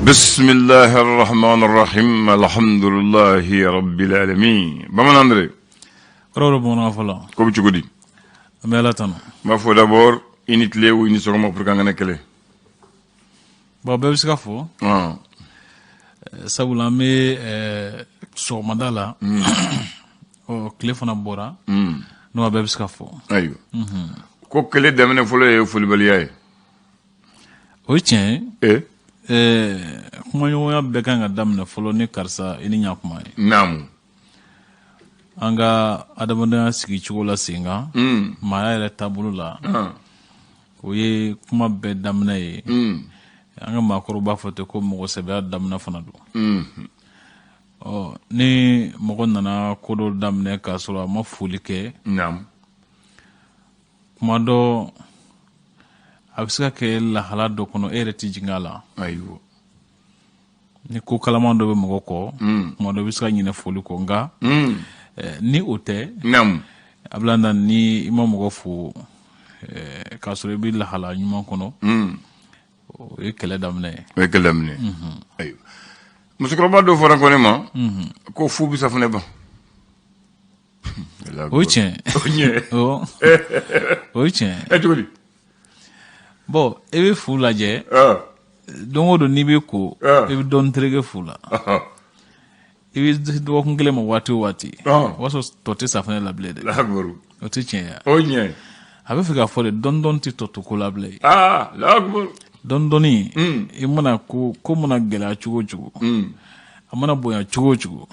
Bisimilahi rahmani rahim alhamdulilahi rabbil alamin. Bamanan Andre. Kɔrɔ bamanan fɔlɔ. Ko bɛ cogo di? An bɛ Ala tanu. N b'a fɔ d'abord i ni tile ou i ni sɔgɔma pour que an kana kɛlɛ. Bon, bɛɛ bɛ se ka fɔ. Sabula an bɛ sɔgɔmada la. Ɔ, tile fana bɔra. N'o bɛɛ bɛ se ka fɔ. Ayiwa. Ko kɛlɛ daminɛ fɔlɔ ye folibaliya ye. O ye tiɲɛ ye. Kumaɲɔgɔnya bɛɛ kan ka daminɛ fɔlɔ ni karisa i ni ɲakuma ye. Naamu. An ka adamadenya sigi cogo la sen kan. Maaya yɛrɛ taabolo la. O ye kuma bɛɛ daminɛ ye. An ka maakɔrɔw b'a fɔ ten ko mɔgɔ sɛbɛya daminɛ fana don. Ɔ, ni mɔgɔ nana ko dɔ daminɛ k'a sɔrɔ a ma foli kɛ. Naamu. Kuma dɔ a bɛ se ka kɛ lahala dɔ kɔnɔ, e yɛrɛ tɛ jigin a la. Ayiwa. Ni ko kalaman dɔ bɛ mɔgɔ kɔ, kuma dɔ i bɛ se ka ɲinɛ foli kɔ, nka ni o tɛ. Naamu. A bɛ na ni i ma mɔgɔ fo k'a sɔrɔ i bɛ lahala ɲuman kɔnɔ, o ye kɛlɛ daminɛ ye. O ye kɛlɛ daminɛ ye. Ayiwa. Musokɔrɔba dɔ fɔra ko ne ma ko fu bɛ safunɛ ban. O ye tiɲɛ. O ye tiɲɛ. Ɛ, cogo di? Bon, e bɛ fu lajɛ. Don o don n'i bɛ ko, i bɛ dɔɔnin tereke fu la. I bɛ dɔgɔkun kelen ma waati o waati, o b'a sɔrɔ tɔ tɛ safunɛ la bilen dɛ. O tɛ tiɲɛ ye. O ye tiɲɛ ye. A bɛ fɛ k'a fɔ de, dɔɔnin dɔɔnin tɛ tɔ to ko la bilen. Aa, Alahu. Dɔɔnin dɔɔnin, i mana ko mana gɛlɛya cogo o cogo, a mana bonya cogo o cogo,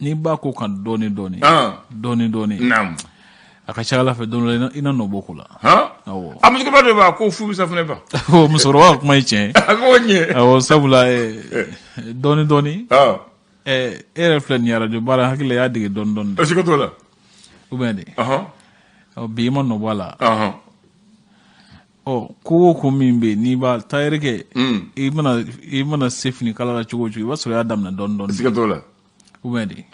n'i b'a ko kan dɔɔnin dɔɔnin dɔɔnin dɔɔnin, a ka ca Ala fɛ, don dɔ la i na nɔ bɔ ko la. Awɔ. A musokɔrɔba dɔ b'a ko fu bɛ safunɛ ban. O musokɔrɔba ka kuma ye tiɲɛ ye. A k'o ɲɛ. Awɔ, sabula dɔɔnin dɔɔnin. E yɛrɛ filɛ nin ye arajo baara, hakili la i y'a dege dɔɔnin dɔɔnin. O siga t'o la. Ou bien de. Bi i ma nɔ bɔ a la. Ɔ, ko o ko min bɛ yen n'i b'a tailleur kɛ, i mana se finikala la cogo o cogo, i b'a sɔrɔ i y'a daminɛ dɔɔnin dɔɔnin. Siga t'o la. Ou bien de.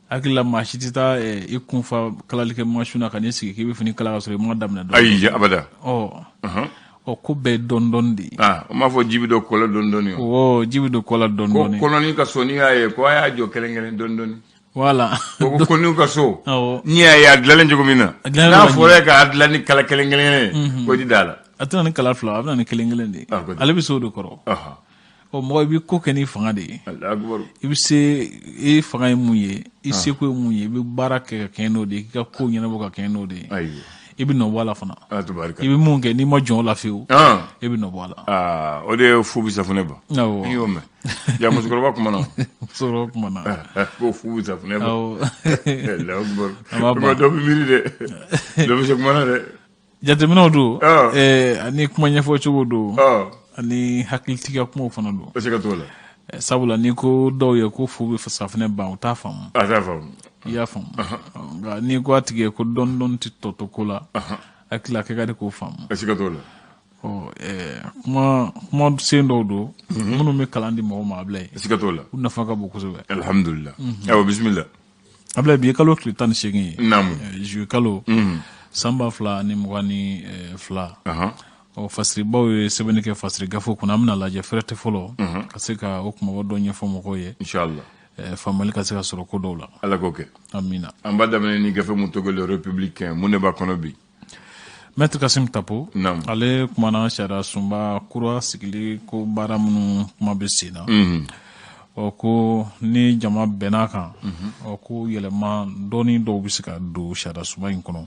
Hakili la maa si tɛ taa i kun fa kalalikɛ mansin na ka n'i sigi k'i bɛ fini kala ka sɔrɔ i ma daminɛ dɔɔnin. Ayi, abada. Ɔ, ko bɛɛ ye dɔɔnin dɔɔnin de ye. O m'a fɔ ji bɛ don kɔ la dɔɔnin dɔɔnin. Ɔ, ji bɛ don kɔ la dɔɔnin dɔɔnin. Ko kɔnɔni ka so, n'i y'a ye ko a y'a jɔ kelen kelen dɔɔnin dɔɔnin. Voilà. Ko kɔnɔni ka so. N'i y'a ye a dilanlen cogo min na. N'a fɔra e k'a dilan ni kala kelen kelen ye, ko ji d'a la. A tɛna ni kala fila, a bɛ na ni kelen kelen de ye. Ale bɛ se o de kɔrɔ. Ɔ, mɔgɔ i bɛ ko kɛ ni fanga de ye. I bɛ se, i fanga ye mun ye, i seko ye mun ye, i bɛ baara kɛ ka kɛɲɛ n'o de ye, k'i ka ko ɲɛnabɔ ka kɛɲɛ n'o de ye. I bɛ nɔ bɔ a la fana. I bɛ mun kɛ, n'i ma jɔn o la fiyewu, i bɛ nɔ bɔ a la. O de ye fu bɛ safunɛ ban. Awɔ. N y'o mɛn. Ja, musokɔrɔba kumana. Musokɔrɔba kumana. Ko fu bɛ safunɛ ban. Awɔ. Dɔ bɛ miiri dɛ. Dɔ bɛ se kumana dɛ. Jateminɛw don, ani kuma ɲɛfɔ cogo don, ani hakilitigiya kumaw fana don. Siga t'o la. Sabula n'i ko dɔw ye ko fu bɛ safunɛ ban, u t'a faamu. A t'a faamu. I y'a faamu, nka n'i ko a tigi ye ko dɔɔni dɔɔni tɛ tɔ to ko la, hakili la a kɛ ka di k'o faamu. Siga t'o la. Ɔ, kuma sen dɔw don minnu bɛ kalan di mɔgɔw ma, a bila yen. Siga t'o la. U nafa ka bon kosɛbɛ. Alhamdulillah. Ayiwa, bisimila. Abulayi, bi ye kalo tile 18 ye. Naamu. Juillet kalo, san 2022. Ɔ, fasiribaw ye sɛbɛnni kɛ fasiri gafew kɔnɔ, an bɛna lajɛ fɛrɛtɛ fɔlɔ ka se ka o kumaba dɔ ɲɛfɔ mɔgɔw ye. Inshallah. Faamuyali ka se ka sɔrɔ ko dɔw la. Ala k'o kɛ. Amina. An b'a daminɛ ni gafe mun tɔgɔ Le Républicain, mun de b'a kɔnɔ bi? Maître Kassim Tapo. Naamu. Ale kumana sariya sunba kura sigili ko baara minnu kuma bɛ sen na. Ɔ, ko ni jama bɛn'a kan, ɔ, ko yɛlɛma dɔɔni dɔw bɛ se ka don sariya sunba in kɔnɔ.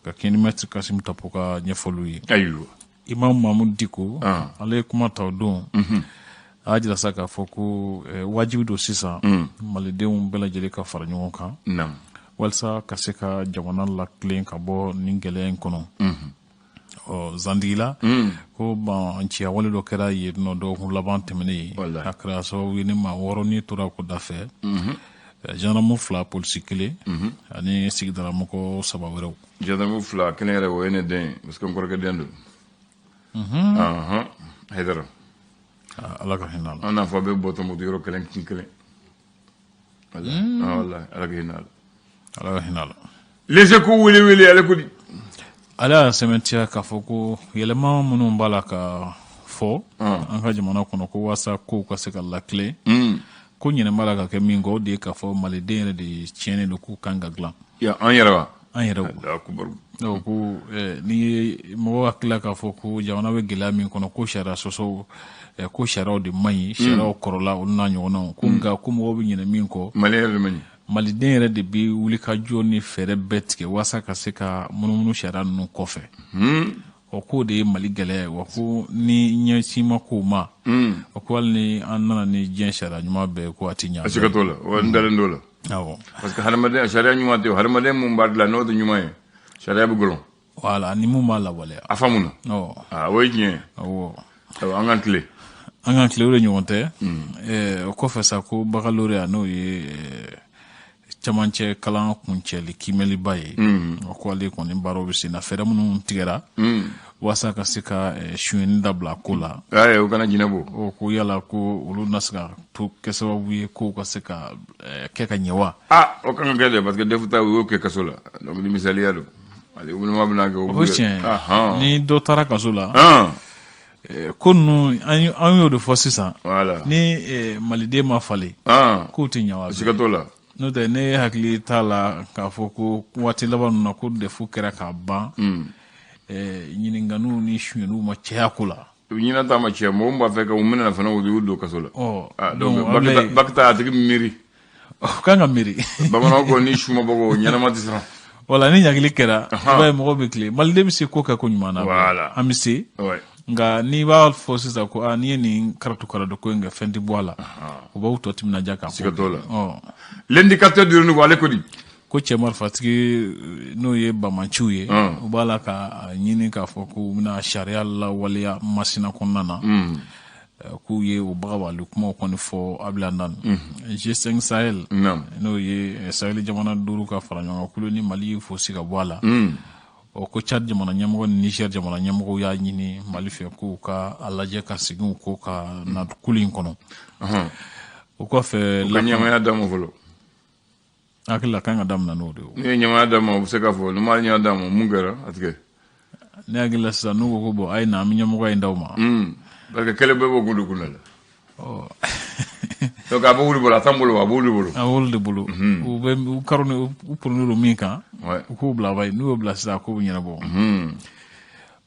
Ka kɛɲɛ ni Maître Kassim Tapo ka ɲɛfɔliw ye. Ayiwa. Imam Mahmoud Dicko, ale ye kuma ta o don. A y'a jira sa k'a fɔ ko wajibi don sisan malidenw bɛɛ lajɛlen ka fara ɲɔgɔn kan. Walasa ka se ka jamana latilen ka bɔ nin gɛlɛya in kɔnɔ. Ɔ, Zandigila, ko banciya wale dɔ kɛra yen nɔ dɔgɔkun laban tɛmɛnen ye. A kɛra sababu ye ni maa 6 ni tora ko da fɛ. Gendarme 2, polisi kelen ani sigidalamɔgɔ 3 wɛrɛw. Gendarme 2, kelen yɛrɛ o ye ne den ye parce que n kɔrɔkɛ den don. Hayidara. Ala ka hinɛ a la. An n'a fɔ a bɛ bɔ Tɔnbukutu yɔrɔ kelen kin kelen. Walahi, Ala ka hinɛ a la. Ala ka hinɛ a la. Les Échos wele wele, ale ko di? Ale y'a sɛmɛntiya k'a fɔ ko yɛlɛma minnu b'a la ka fɔ an ka jamana kɔnɔ ko walasa kow ka se ka latilen, ko ɲinɛ b'a la ka kɛ min kɔ, o de ye k'a fɔ maliden yɛrɛ de tiɲɛnen don, k'u kan ka dilan. An yɛrɛ wa? An yɛrɛ. Ko n'i ye mɔgɔ hakili k'a fɔ ko jamana bɛ gɛlɛya min kɔnɔ, ko sariya sɔsɔw, ko sariyaw de man ɲi, sariyaw kɔrɔla, olu n'a ɲɔgɔnnaw, ko nka ko mɔgɔw bɛ ɲinɛ min kɔ, Mali yɛrɛ de man ɲi. Maliden yɛrɛ de bɛ wuli ka jɔ ni fɛɛrɛ bɛɛ tigɛ walasa ka se ka munumunu sariya ninnu kɔfɛ. O k'o de ye Mali gɛlɛya ye wa, ko ni ɲɛsin ma k'o ma, o ko hali ni an nana ni diɲɛ sariya ɲuman bɛɛ, ko a ti ɲɛ. A siga t'o la, wa n dalen t'o la. Awɔ. Parce que hadamaden, sariya ɲuman tɛ o. Hadamaden mun b'a dilan, n'o tɛ ɲuman ye, sariya bɛ gɔlɔn. Wala ni mun b'a lawaleya. A faamuna. Ɔ. Aa, o ye tiɲɛ ye. Awɔ. Ayiwa, an k'an tile. An k'an tile, o de ɲɔgɔn tɛ. O kɔfɛ sa, ko baccalauréat, n'o ye camancɛ kalan kuncɛli kiimɛliba ye, o ko ale kɔni baaraw bɛ sen na, fɛɛrɛ minnu tigɛra walasa ka se ka sonyɛni dabila ko la. Ayi, o kana jinɛ bɔ. O ko yala ko olu na se ka to kɛ sababu ye kow ka se ka kɛ ka ɲɛ wa? Ah, o kan ka kɛ dɛ, parce que DEF ta, u y'o kɛ kaso la, donc ni misaliya don, ale gouvernement bɛna kɛ. O tiɲɛ, ni dɔ taara kaso la, ko ninnu, an y'o de fɔ sisan. Voilà. Ni maliden ma falen, k'o tɛ ɲɛ wa? Siga t'o la. N'o tɛ, ne hakili t'a la k'a fɔ ko waati laban ninnu na ko DEF kɛra k'a ban, ɲininkaliw ni sonyɛniw ma caya ko la. Ɲinan ta ma caya, mɔgɔ min b'a fɛ ka u minɛ fana, u y'u don kaso la. Ɔ. Donc bac ta, a tigi bɛ miiri. O kan ka miiri. Bamananw ko ni su ma bɔ, ɲɛnama tɛ siran. Wala ni ɲangili kɛra, i b'a ye mɔgɔw bɛ tilen. Maliden bɛ se ko kɛ ko ɲuman na. Voilà. An bɛ se. Nka n'i b'a fɔ sisan ko aa, n'i ye nin karatu karatu ko in kɛ, fɛn tɛ bɔ a la, o b'aw tɔ timinadiya k'a. Siga t'o la. L'indicateur du renouveau, ale ko di? Ko cɛ marifatigi, n'o ye bamanciw ye, u b'a la ka ɲini k'a fɔ k'u bɛna sariya lawaleya Masina kɔnɔna na, k'u ye o bagabali kumaw kɔni fɔ Abilandan. G5 Sahel, n'o ye Sahel jamana 5 ka fara ɲɔgɔn kan kulu, ni Mali fosi ka bɔ a la, o ko Tchad jamana ɲɛmɔgɔ ni Niger jamana ɲɛmɔgɔw y'a ɲini Mali fɛ k'u ka a lajɛ ka segin u ko ka na kulu in kɔnɔ. O kɔfɛ, u ka ɲɛmaya d'a ma fɔlɔ. Hakili la kan ka daminɛ n'o de ye. N'i ye ɲɛmaya d'a ma, u bɛ se k'a fɔ n'u ma ɲɛ d'a ma, mun kɛra a tigɛ. Ne hakili la sisan, n'u ko ko bon, a ye na, an bɛ ɲɛmɔgɔ in d'aw ma. Parce que kɛlɛ bɛɛ b'o kun de kun la. Donc a b'olu bolo, a t'an bolo, a b'olu bolo. A b'olu de bolo. U bɛ u karo ni u poronnen don min kan, u k'o bila ba ye, n'u y'o bila sisan, a ko bɛ ɲɛnabɔ.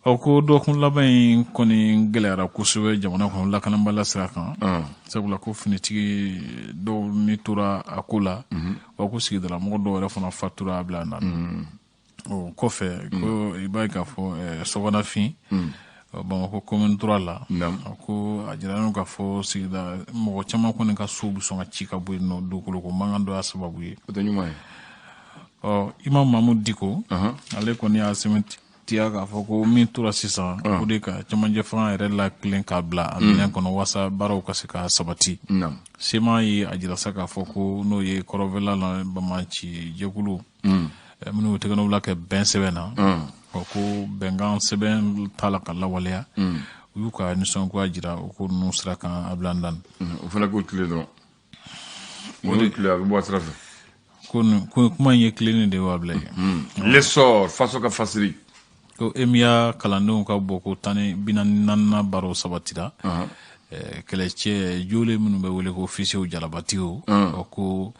Ɔ, ko dɔgɔkun laban in kɔni gɛlɛyara kosɛbɛ jamana kɔnɔ lakanabaliya sira kan, sabula ko finitigi dɔw ni tora a ko la, wa ko sigidala mɔgɔ dɔw yɛrɛ fana fatura a bila na. O kɔfɛ, ko i b'a ye k'a fɔ Sɔgɔnafin, Bamakɔ commune 3 la, ko a jiralen k'a fɔ sigida mɔgɔ caman kɔni ka sow bɛ sɔn ka ci ka bɔ yen nɔ, dugukolo ko mankan dɔ y'a sababu ye. O tɛ ɲuman ye. Ɔ, Imam Mamudu Diko, ale kɔni y'a sɛmɛntiya k'a fɔ ko min tora sisan, o de ka cɛmancɛ fanga yɛrɛ latilen k'a bila a minɛn kɔnɔ walasa baaraw ka se ka sabati. CMA ye a jira sa k'a fɔ ko n'o ye kɔrɔnfɛla la bamaci jɛkulu minnu tɛgɛnɔbila kɛ bɛn sɛbɛn na, ɔ, ko bɛnkan sɛbɛn t'a la ka lawaleya, u y'u ka nisɔngoya jira o ko ninnu sira kan Abilandan. O fana k'o tile dɔrɔn, o de tile, a bɛ bɔ a sira fɛ. Ko kuma in ye tilennen de ye wa, Abilaye? L'essor, faso ka fasiri. Ko EMIA kalandenw ka bɔ ko 14nan baaraw sabatira. Kɛlɛcɛ joolen minnu bɛ wele ko fisiw jalabatigiw, o ko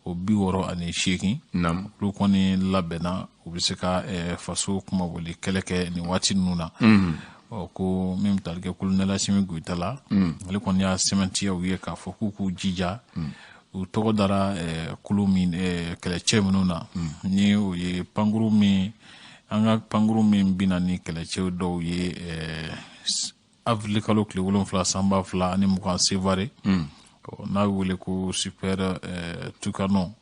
o 68, olu kɔni labɛnna, u bɛ se ka faso kumaboli kɛlɛ kɛ nin waati ninnu na. Ɔ, ko min bɛ tali kɛ colonel Asimi Goyita la, ale kɔni y'a sɛmɛntiya u ye k'a fɔ k'u k'u jija, u tɔgɔ dara kulu min, kɛlɛcɛ minnu na, ni o ye pankuru min, an ka pankuru min bina ni kɛlɛcɛ dɔw ye avril kalo tile 7 san 2020 Sevare, n'a bɛ wele ko Super Tucano,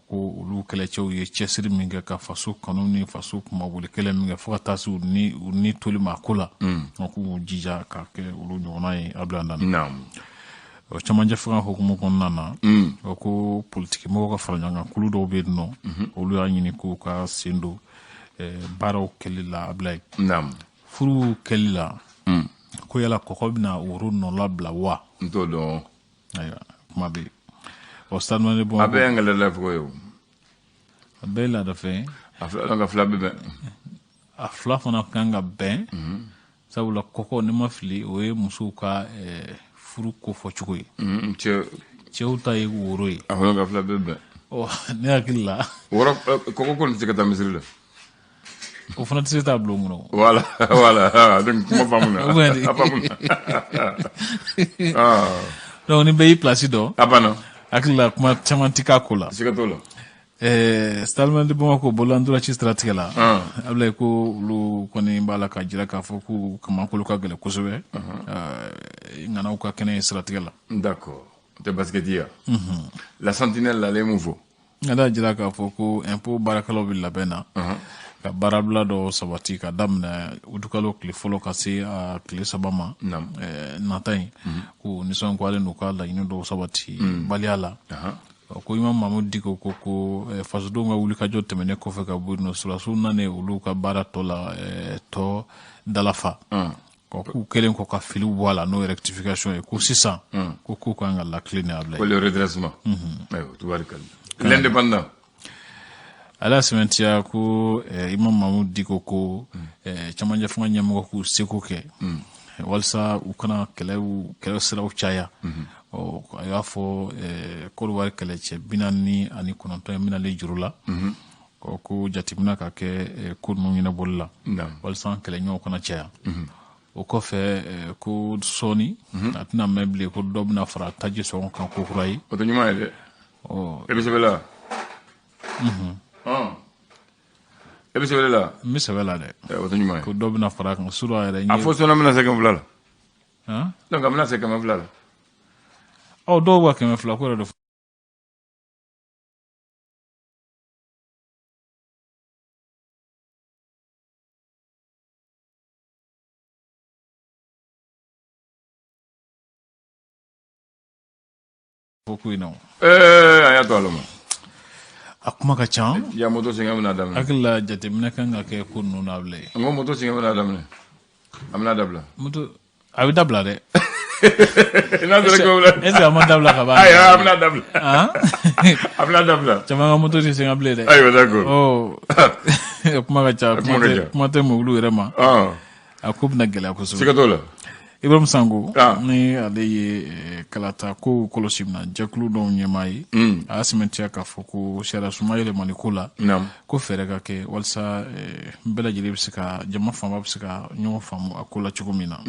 ko olu kɛlɛcɛw ye cɛsiri min kɛ ka faso kanu ni faso kumaboli kɛlɛ min kɛ fo ka taa se u ni toli ma ko la, k'u jija ka kɛ olu ɲɔgɔnna ye Abilandan. O camancɛ fanga hukumu kɔnɔna na, o ko politiki mɔgɔw ka fara ɲɔgɔn kan kulu dɔw bɛ yen nɔ, olu y'a ɲini k'u ka sen don baaraw kɛli la Abilaye. Furuw kɛli la, ko yala kɔkɔ bɛna woro nɔ labila wa? N t'o dɔn. Ayiwa, kuma bɛ yen. Ɔ, Stade Malien bɔ. A bɛɛ y'an ka laada fɔ ye o. A bɛɛ ye laada fɛn ye. A fila, donc a fila bɛ bɛn. A fila fana kan ka bɛn. Sabula kɔkɔ, ni ma fili, o ye musow ka furu ko fɔ cogo ye. Cɛw ta ye woro ye. A fana ka fila bɛɛ bɛn. Ɔ, ne hakili la, Wɔrɔ kɔkɔ kɔni tɛ se ka taa misiri la. O fana tɛ se taa bulon kɔnɔ. Voilà, donc kuma faamuna. Ou bien A faamuna. Ah. Donc ni bɛɛ y'i place dɔn, A banna. hakili la, kuma caman ti k'a ko la. Siga t'o la. Stade de Bamako bololantolanci siratigɛ la, Ah. Abulaye, ko olu kɔni b'a la ka jira k'a fɔ k'u kamakolo ka gɛlɛn kosɛbɛ ŋanaw ka kɛnɛ siratigɛ la. D'accord, o tɛ basket ya? La Sentinelle, ale ye mun fɔ? Ale y'a jira k'a fɔ ko impôt baarakɛlaw bɛ labɛn na ka baarabila dɔ sabati ka daminɛ utukalo tile 1 ka se a tile 3 ma nata in, k'u nisɔngoyalen n'u ka laɲini dɔw sabati baliya la. Ko Imam Mamudu Diko ko fasodenw ka wulikajɔ tɛmɛnen kɔfɛ ka bɔ yen nɔ, sɔrɔdasiw nanen olu ka baara tɔ la tɔ dalafa, k'u kɛlen kɔ ka filiw bɔ a la, n'o ye rectification ye, ko sisan ko ko kan ka lakilen a bila. Ko le redressement. Ayiwa, tubarikalla. L'Indépendant. Ale y'a sɛmɛntiya ko Imam Mamudu Diko ko camancɛ fanga ɲɛmɔgɔ k'u seko kɛ walasa u kana kɛlɛw kɛlɛ siraw caya. Ɔ, a y'a fɔ Côte d'Ivoire kɛlɛcɛ 49 minɛlen juru la. Ɔ, ko jateminɛ ka kɛ ko ninnu ɲɛnabɔli la walasa kɛlɛɲɔgɔnw kana caya. O kɔfɛ, ko sɔɔni a tɛna mɛn bilen, ko dɔ bɛna fara taji sɔngɔ kan ko kura ye. O tɛ ɲuman ye dɛ. Ɔ. E bɛ sɛbɛn la? E bɛ sɛbɛn la? N bɛ sɛbɛ la dɛ. O tɛ ɲuman ye. Ko dɔ bɛna fara a kan surɔ yɛrɛ. A fɔ sɔnna bɛna se 200 la. Han? Donc a bɛna se 200 la. Ɔ, dɔw b'a 200 ko yɛrɛ de fɔ ko in na o. Ee, a y'a to a la ma. A kuma ka ca. Ja, moto sɛgɛn bɛna daminɛ. Hakili la, jateminɛ kan ka kɛ ko ninnu na bilen. N ko moto sɛgɛn bɛna daminɛ. A bɛna dabila. Moto a bɛ dabila dɛ. N'a sera 200. Est ce que a ma dabila ka ban? Ayi, a bɛna dabila. Han? A bɛna dabila. Caman ka moto tɛ sen bilen dɛ. Ayiwa, d'accord. Ɔ, kuma ka ca. Kuma ka ca. Kuma tɛ mobili yɛrɛ ma. A ko bɛna gɛlɛya kosɛbɛ. Siga t'o la. Ibrahim Sango, ni ale ye kalata ko kɔlɔsi minɛ jɛkulu dɔw ɲɛmaa ye, a y'a sɛmɛntiya k'a fɔ ko sariya suma yɛlɛmani ko la, ko fɛɛrɛ ka kɛ walasa bɛɛ lajɛlen bɛ se ka, jama fanba bɛ se ka ɲɔgɔn faamu a ko la cogo min na.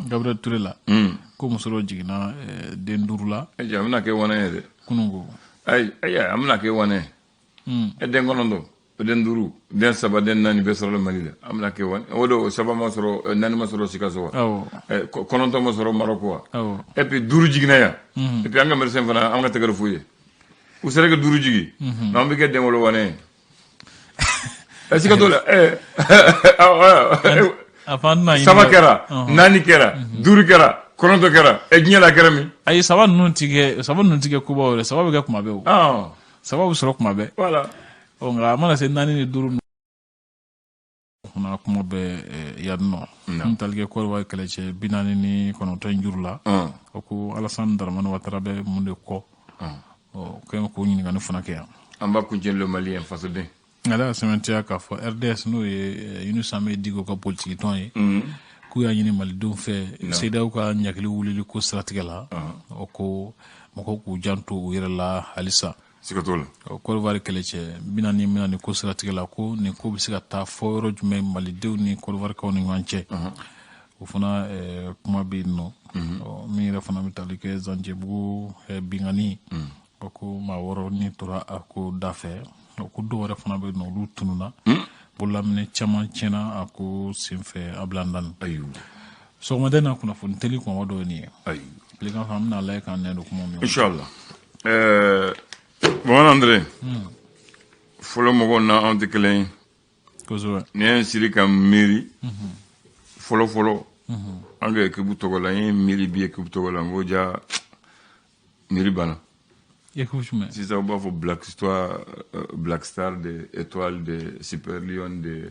Gabriel Touré la, ko muso dɔ jiginna den duuru la. E jɛ, a bɛna kɛ wane ye dɛ. Kununko. Ayi, ayi, a bɛna kɛ wane ye. E, den 9, den duuru, den saba, den naani bɛɛ sɔrɔla Mali la. An bɛna kɛ wane o de. Saba ma sɔrɔ, naani ma sɔrɔ Sikaso wa? 9 ma sɔrɔ Marɔku wa? Et puis duuru jiginna yan. Et puis an ka médecin fana, an ka tɛgɛrɛ f'u ye. U sera ka duuru jigi. Mais an bɛ kɛ den wolo wane ye. Ɛ, siga t'o la. Ɛ, A fan tɛna ɲini. Saba kɛra, naani kɛra, duuru kɛra, 9 kɛra. Ɛ, diɲɛ la kɛra min? Ayi, saba ninnu ti kɛ, saba ninnu ti kɛ kobaw yɛrɛ. Saba bɛ kɛ kuma bɛɛ o. Saba bɛ sɔrɔ kuma bɛɛ. Voilà. Ɔ, nka a mana se naani ni duuru fana, kuma bɛ yan nɔ n tali kɛ Kɔdiwari kɛlɛcɛ 49 in juru la. O ko Alassane Dramane Ouattara bɛ mun de kɔ? Ɔ, kɛn k'o ɲininkali fana kɛ yan. An b'a kuncɛ Le Malien, fasoden. Ale y'a sɛmɛntiya k'a fɔ RDS, n'o ye Younous Hamɛ Diko ka politiki tɔn ye, k'u y'a ɲini malidenw fɛ CEDEAO ka ɲagili wulili ko siratigɛ la. O ko mɔgɔw k'u janto u yɛrɛ la halisa. Siga t'o la. Kɔdiwari kɛlɛcɛ 44 ko siratigɛ la, ko nin ko bɛ se ka taa fɔ yɔrɔ jumɛn malidenw ni Kɔdiwarikaw ni ɲɔgɔn cɛ? O fana kuma bɛ yen nɔ. Min yɛrɛ fana bɛ tali kɛ Zanjɛbugu binkanni, o ko maa wɔɔrɔ ni tora a ko da fɛ. O ko dɔw yɛrɛ fana bɛ yen nɔ, olu tununna, bololaminɛ caman tiɲɛna a ko senfɛ Abilandan. Sɔgɔmada in na, kunnafoni teli kumaba dɔ ye nin ye. Tilegan fɛ, an bɛna lajɛ k'an nɛn don kuma min. Inshallah. Bamanan Andre, fɔlɔ mɔgɔw na anw tɛ kelen ye. Ni ye siri ka miiri fɔlɔ fɔlɔ, an ka équipe tɔgɔ la, n ye miiri bi équipe tɔgɔ la, n ko ja miiri banna. Équipe jumɛn? Sisan u b'a fɔ Black Star, Black Star de Étoile de Super Lion de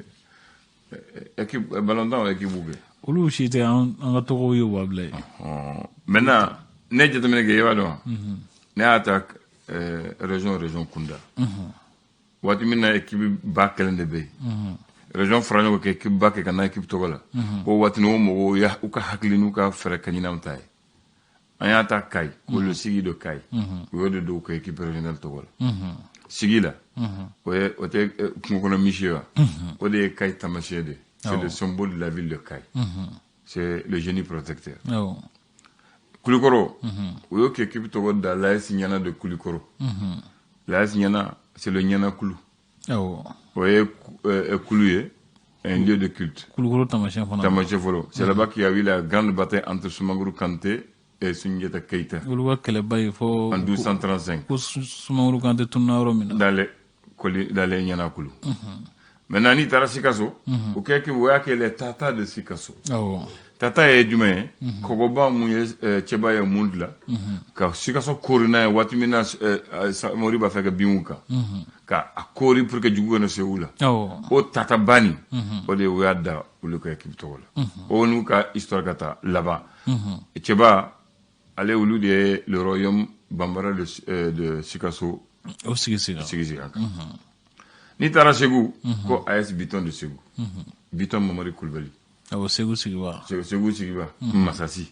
équipe ballontan, équipe bɛ. Olu si tɛ an ka tɔgɔw ye wa bilen. Maintenant ne ye jateminɛ kɛ, i b'a dɔn wa, ne y'a ta région région kunda, waati min na équipe ba kelen de bɛ yen. Région fara ɲɔgɔn kan équipe ba kɛ ka na équipe tɔgɔ la. O waati o mɔgɔw u ka hakili n'u ka fɛɛrɛ ka ɲini an ta ye. An y'a ta Kayi, ko le Sigi de Kayi. U y'o de don u ka équipe régionale tɔgɔ la. Sigi la, o ye o tɛ kungo kɔnɔ misi ye wa? O de ye Kayi taamasiyɛn de ye. C'est le symbole de la ville de Kayi. C'est le génie protecteur. Kulikɔrɔ, u y'o kɛ équipe tɔgɔ da l'AS Ɲana de Kulikɔrɔ. L'AS Ɲana, c'est le Ɲana kulu. O ye kulu ye, un lieu de culte. Kulukɔrɔ taamasiyɛn fana. Taamasiyɛn fɔlɔ. C'est là-bas qu'il y a eu la grande bataille entre Sumanguru Kanté et Sunjata Keita. Olu ka kɛlɛba ye fo. En 1235. Ko Sumanguru Kanté tununa yɔrɔ min na. Dans les Ɲana kulu. Maintenant, n'i taara Sikaso, o kɛ o y'a kɛ les Tata de Sikaso. Tata ye jumɛn ye? Kɔgɔba mun ye cɛba ye mun dilan ka Sikaso koori n'a ye waati min na Samori b'a fɛ ka bin u kan, ka a koori pour que jugu kana se u la. O Tata ba nin, o de o y'a da olu ka équipe tɔgɔ la. O n'u ka histoire ka taa laban. Cɛba ale, olu de ye le royaume bambara de Sikaso. O sigi sigi. Sigi sigi kan. N'i taara Segu, ko AS Biton de Segu, Biton Mamari Kulubali. Awɔ, Segu sigiba. Segu sigiba, Masasi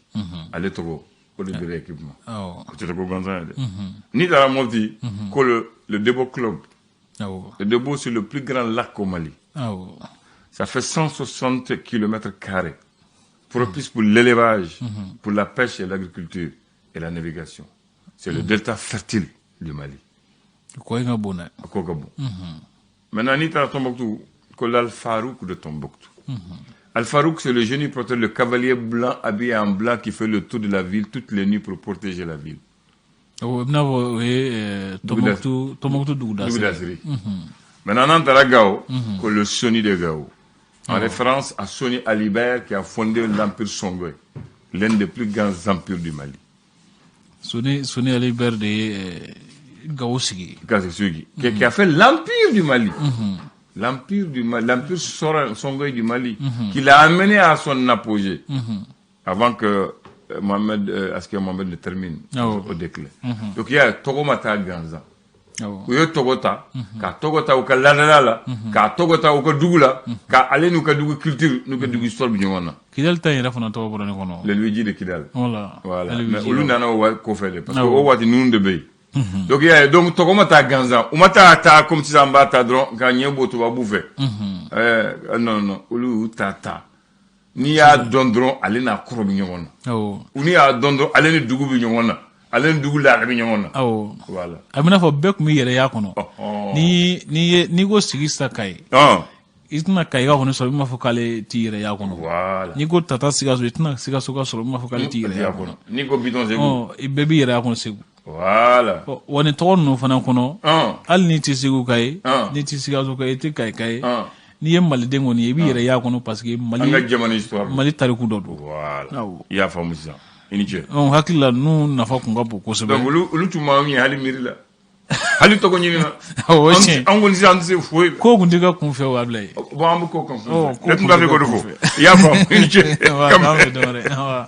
ale tɔgɔ, o de dira équipe ma. O tɛ ko gansan ye dɛ. N'i taara Mopti, ko le Debo Club. Le Debo, c'est le plus grand lac au Mali. Ça fait 160 km carrés, propice pour l'élevage, pour la pêche et l'agriculture et la navigation. C'est le delta fertile du Mali. Ko in ka bon dɛ. A ko ka bon. Maintenant, n'i taara Tombouctou, ko l'Al-Farouk de Tombouctou. Al-Farouk, c'est le génie protecteur, le cavalier blanc habillé en blanc qui fait le tour de la ville toutes les nuits pour protéger la ville. O bɛna fɔ o ye Tombouctou, Tombouctou dugudasiri. Dugudasiri. Maintenant, n'an taara Gao, ko le Soni de Gao. En référence à Soni Ali Ber qui a fondé l'empire Songhai, l'un des plus grands empires du Mali. Soni Ali Ber de ye Gao sigi. Qui a fait l'empire du Mali. L'empire du Mali, l'empire Songhai du Mali, qui l'a amené à son apogée, avant que Mohamed, Askia Mohamed ne termine au déclin. Donc il y a tɔgɔ ma taa gansan. U ye tɔgɔ ta, ka tɔgɔ ta u ka laadala la, k'a tɔgɔ ta u ka dugu la, ka ale n'u ka dugu culture n'u ka dugu histoire bɛ ɲɔgɔn na. Kidali ta yɛrɛ fana tɔgɔ bɔra ne kɔnɔ. Le Luigi de Kidal. Voilà. Voilà. Mais olu nana o waati kɔfɛ de, parce que o waati ninnu de bɛ yen. Donc i y'a ye, donc tɔgɔ ma taa gansan, u ma taa ta comme sisan an b'a ta dɔrɔn ka ɲɛ bɔ tubabu fɛ. Non non, olu y'u ta ta. N'i y'a dɔn dɔrɔn, ale n'a kɔrɔ bɛ ɲɔgɔn na. N'i y'a dɔn dɔrɔn, ale ni dugu bɛ ɲɔgɔn na. Ale ni dugu laada bɛ ɲɔgɔn na. Voilà. A bɛna fɔ bɛɛ tun b'i yɛrɛ y'a kɔnɔ. Ni n'i ye n'i ko sigi sisan Kayi. I tɛna Kayi ka kɔni sɔrɔ i b'a fɔ k'ale t'i yɛrɛ y'a kɔnɔ. Voilà. N'i ko Tata Sikaso, i tɛna Sikaso ka sɔrɔ i b'a fɔ k'ale t'i yɛrɛ y'a kɔnɔ. N'i ko Biton Segu. I bɛɛ b'i yɛrɛ y'a kɔnɔ Segu. Voilà. Wa nin tɔgɔ ninnu fana kɔnɔ, hali n'i tɛ Segu ka ye, n'i tɛ Sikaso ka ye, i tɛ Kayi ka ye, n'i ye maliden kɔni ye, i b'i yɛrɛ y'a kɔnɔ parce que Mali an ka jamana histoire Mali tariku dɔ don. Voilà. I y'a faamu sisan. I ni ce. Hakili la ninnu nafa kun ka bon kosɛbɛ. Donc olu tun m'anw ɲɛ hali miiri la. Hali tɔgɔ ɲini na. O tiɲɛ. An kɔni sisan an tɛ se foyi. Ko kun tɛ ka kun fɛ o Abilaye. Bon, an bɛ ko kan kun fɛ. Ne tun b'a fɛ k'o de fɔ. I y'a faamu, i ni ce. K'an bɛn dɔ wɛrɛ.